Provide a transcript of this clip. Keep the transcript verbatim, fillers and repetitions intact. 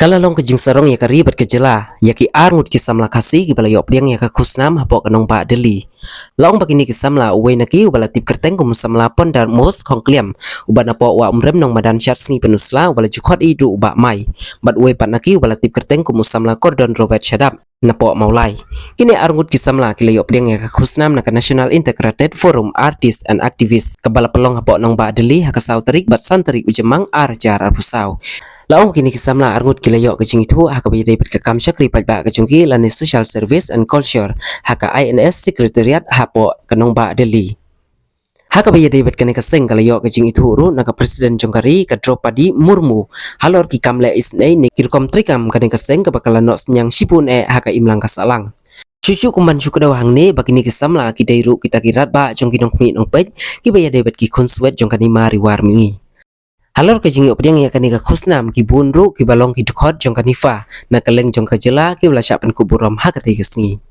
Ka la long ka jingsarong ïa ka ri bad ka jylla ïa ki arngut ki samla Khasi kiba la ïoh pdiang ïa ka khusnam hapoh ka nongbah Delhi. La ong ba kine ki samla, uwei na ki uba la tip kyrteng kum u samla Pondar Mos Khongkliam, uba napoh Wah Umrem Nongmadan Sharsngi Pynursla, uba la ju khot ïa u Bah Mai, bad uwei pat na ki uba la tip kyrteng kum u samla Kordon Robert Shadap, napoh Mawlai. Kine arngut ki samla ki la ïoh pdiang ïa ka khusnam na ka National Integrated Forum Artists and Activists kaba la pynlong hapoh nongbah Delhi ha ka saw tarik bad san tarik u Jymmang ar hajar arphew saw. La ong kine ki samla arngut ki la ïoh ka jingithuh ha kaba ïadei bad ka kam shakri paidbah ka jong ki lane Social Service and Culture ha ka I N S Secretariat hapoh ka nongbah Delhi. Ha kaba ïadei bad kane ka seng ka la ïoh ka jingithuh ruh na ka President jong ka ri, ka Droupadi Murmu, halor ki kam leh isynei ne ki rukom treikam kane ka seng kaba ka la noh synñiang shibun eh ha ka imlang ka sahlang. Shuh shuh kumban shu kdew hangne ba kine ki samla ki dei ruh kita ki radbah jong ki nongkhmih nongpeit kiba ïadei bad ki khunswet jong kane ka ri war mihngi. Halor ka jingïoh pdiang ïa kane ka khusnam, ki bun ruh kiba long ki dkhot jong ka NIFA na kylleng jong ka jylla kiba la shah pynkup burom ha katei ka sngi.